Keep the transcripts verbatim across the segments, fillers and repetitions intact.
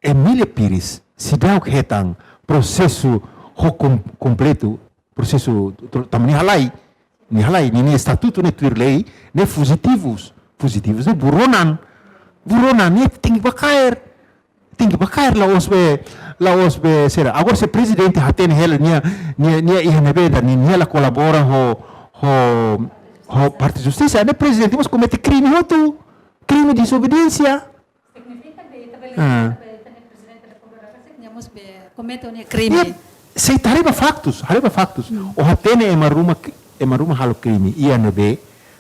Emília Pires seidauk hetan prosesu ho kom-, kompletu, prosesu to-, tanba nia halai, nia halai, nia, nia estatutu ne'e tuir lei, ne'e fujitivus, fujitivus ne'e buronan, buronan ne'e tenke bá kaer, tenke bá kaer la'ós be, la'ós be sira. Agora se prezidente hatene hela nia, nia, nia iha ne'ebé ida, nia, nia la kolabora ho, ho, ho parte justisa, ne'e prezidente mós komete krime hotu, krime dezobediénsia. Signifika be, ita bele, ah, ita bele hatene prezidente da Repúblika, se nia mós be komete ona krime. Nia, se ita haree ba faktus, haree ba faktus. Hmm. Ó hatene ema ruma, ema ruma halo krime iha ne'ebé,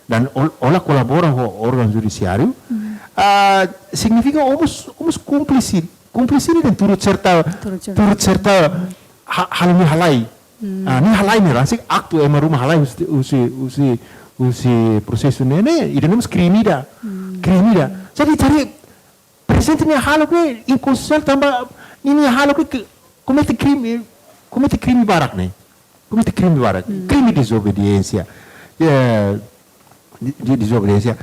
dan ó, ó la kolabora ho órgaun judisiáriu. Hmm. Ah, signifika ó mós, ó mós kúmplise, kúmplise ne'e turut serta, turut serta, turut serta ha-, halo nia halai. Hmm. Ah, nia halai ne'e rasik aktu ema ruma halai husi, husi, husi, husi prosesu ne'e, ne'e, ida-ne'e mós krime ida. Hmm. Krime ida. Jadi, jadi, prezidente nia hahalok ne'e inkonstitusionál tanba nia, nia hahalok ne'e ke-, komete krime, komete krime barak ne'e. Komete krime barak. Hmm. Krime dezobediénsia. Ya, de, de, dezobediénsia.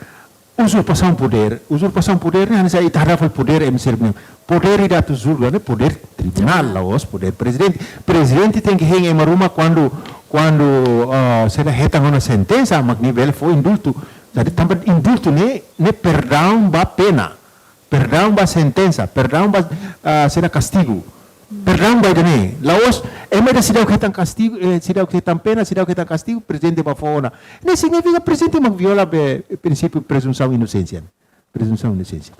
Uzurpasaun podér. Uzurpasaun podér ne'e hanesan ita haree fali podér M C R ne'e. Podér ida atu julga ne'e podér tribunál, ah, la'ós podér prezidente. Prezidente tenke hein ema ruma kuandu, kuandu, ah, sira hetan ona sentensa, mak nia bele fó indultu. Jadi tanba indultu ne'e, ne'e perdaun ba pena. Perdaun ba sentensa, perdaun ba, ah, sira kastigu. Perdaun ba ida-ne'e. La'ós, ema ida seidauk hetan kastigu, eh, seidauk hetan pena, seidauk hetan kastigu, prezidente bá fó ona. Ne'e signifika prezidente mak viola be prinsípiu prezunsaun inosénsia. Prezunsaun inosénsia.